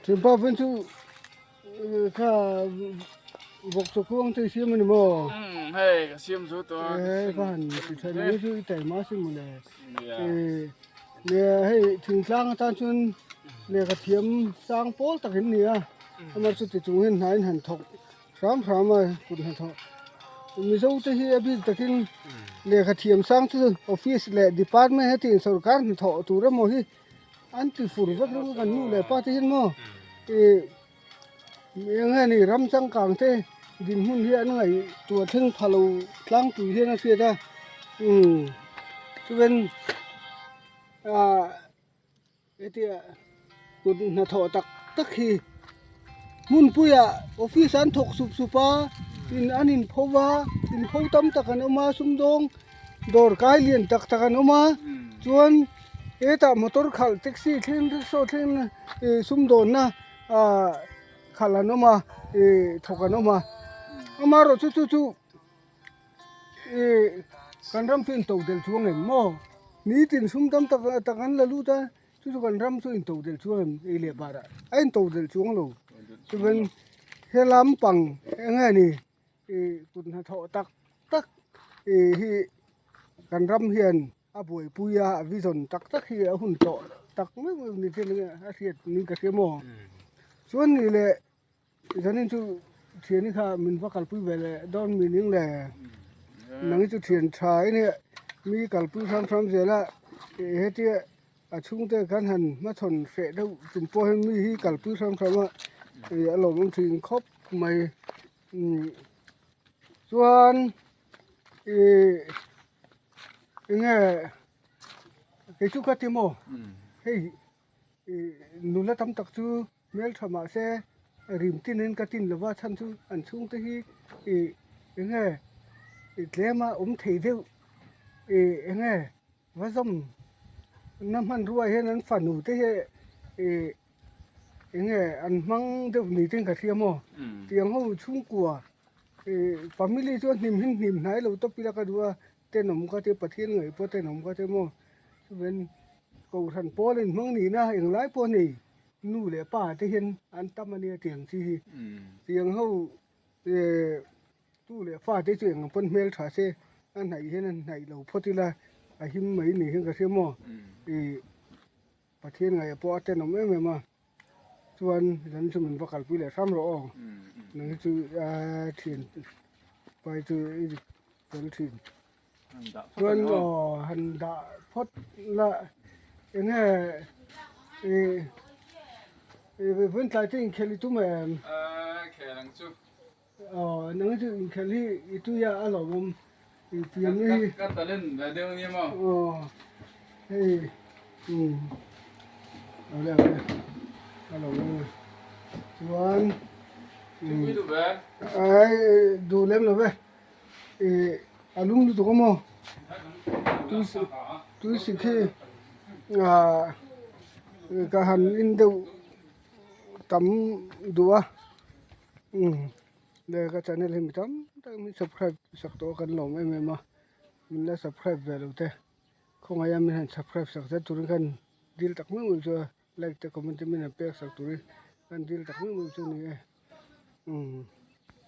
Thianpa vawiin chu kha vawk chaw khuang te i siam a ni maw? Umm hei ka siam zo tawh a. Ee ka han ti tha ni chu i taima a sin mawle. Ee nia hei thingtlang atan chuan lehkha thiam sang pawl tak in ni a, amah chu ti chung hian hna in han thawk hram hram a kut hnathawh. Mizo te hi a bik takin lehkha thiam sang chu office leh department hetiang sorkar hnathawh tur emaw hi An ti fur vek ringawt kan nu leh pa te hian maw ih eng nge ni ram changkang te dinhmun hi an ngaihtuah thleng pha lo tlangpui hian a hriat a umm chuan ah hetia kut hnathawh tak tak hi hmunpuiah office an thawk sup sup a in an inpho va inpho tam tak an awm a sumdawng dawr kai lian tak tak an awm a chuan hetah motor khalh taxi thleng rickshaw thleng ih sumdawnna ah khalh an awm a ih thawk an awm a amaherawhchu chu chu ih kan ram chu intodelh chuang em maw nitin sum tam tak tak an la lut a. Chu chu kan ram chu intodelh chuang em ei leh barah a intodelh chuang lo chuan he lampang eng nge ni ih kut hnathawh tak tak ih hi kan ram hian a buaipui a a vision tak tak hi a hun tawh tak meuh meuh ni te a hriat niin ka hria maw chuan nih leh Zanin chu thiani kha min va kalpui ve leh dawn mi ning le nang hi chu thian tha i nia mi kalpui hram hram zel a hetia a chhungte kan han hmachhawn hreh deuh tum pawh hian mi hi kalpui hram hram a ih a lawmawm thin khawp mai umm chuan ih enge kei chu ka ti maw hei ih nula tam tak chu. Hmeltha mahse rim tinin ka tin lova chhan chu an chhungte hi ih eng nge ih tlema awm thei deuh ih eng nge va zawm na hmanrua hian an fanu te hi ih eng nge an hmang deuh ni ten ka hria maw tiang ho chhungkua ih family chu a hnim hi hnim hnai lo tawp ila ka duh a tenawm ka tia Pathian ngaih pawh tenawm ka tia maw chuan kohhran pawl in hmang nihna englai pawh a nei. Nu leh pa te hian an tam a nia tiang chi hi tiang ho eh tu leh fa te chu eng ang pawn hmel tha se a hnaih hian a hnaih lo phawt ila a him mai ni hian ka hria maw ih Pathian ngaih pawh a tenawm em em a chuan zan chu min va kalpui leh hram rawh aw nang hi chu a thian pai chu i fel thin. Chuan aw han dah phawt la eng nge ih ih vawiin tlai te inkhelh i tum em? Khel ang chu. Aw nang hi chu inkhelh hi i tui a a lawmawm i fiamna hi. Ka talent ve deuh ania maw? Aw hei umm awle awle a lawmawm a chuan umm Thingpui duh ve? Ai duh lem lo ve. Ih a lum lutuk a maw tui sik hi ah ka han in deuh tam duh a umm leh ka channel hi mi tam tak min subscribe sak tawh a kan lawm em em a min la subscribe ve lo te khawngaih a min han subscribe sak zet turin khan dil tak meuh meuh chu a like te comment te min han pek sak turin kan dil tak meuh meuh chu a ni e umm.